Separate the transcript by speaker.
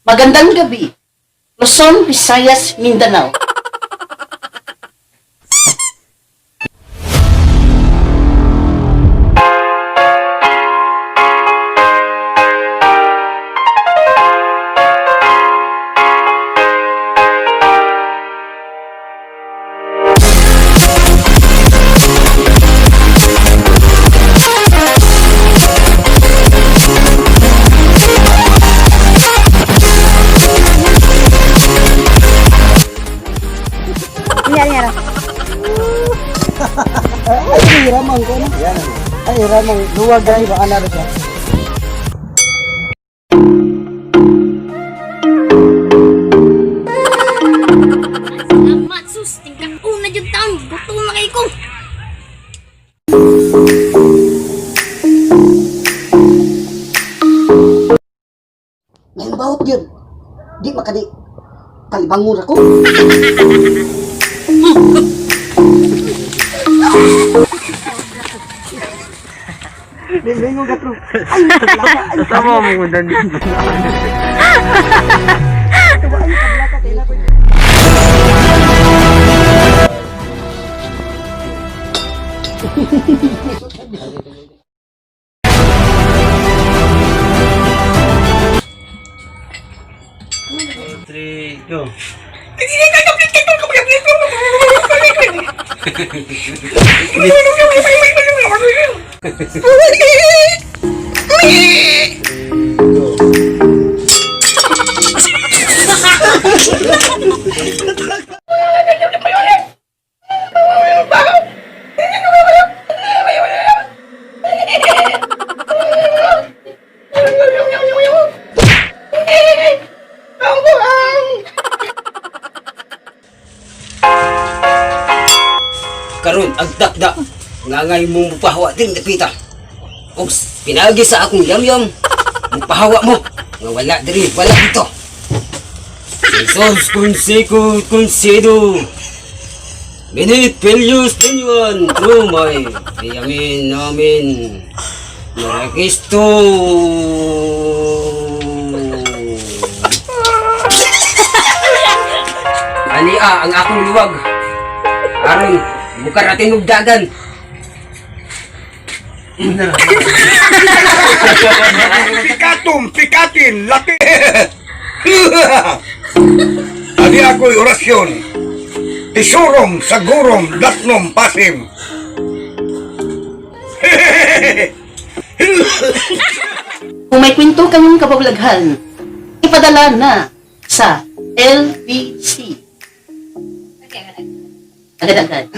Speaker 1: Magandang gabi. Luzon, Visayas, Mindanao.
Speaker 2: Nyara,
Speaker 3: Ay, ramang ko na. Ay, ramang. Luwag ay ba ana siya.
Speaker 2: Salamat, sus. Tingkang una dyan taon. Gutom na kayo ko.
Speaker 1: Nahimbaot yun. Di makani. Kalibangon ako.
Speaker 3: Lingon ka true. Ay, tablaka. Ay,
Speaker 4: Tama mo kung dandi.
Speaker 3: ay, tablaka kay na ko.
Speaker 4: Three, go.
Speaker 5: Karon ang dakda ngangay mo mupahawa din dapita. Og pinagi sa akong yamyam, mupahawa mo nga wala diri, wala dito. Jesus consecud concedo. Minit Pelius Penyuan Trumay. Amin, amin. Marakisto. Ani ah, ang akong luwag. Aron, bukarating og dagan.
Speaker 6: Pikatum, pikatin, lati. Adi ako'y orasyon. Isurom, sagurom, datnom, pasim.
Speaker 1: Kung may kwento kayong kabablaghan, ipadala na sa LBC. Agad-agad.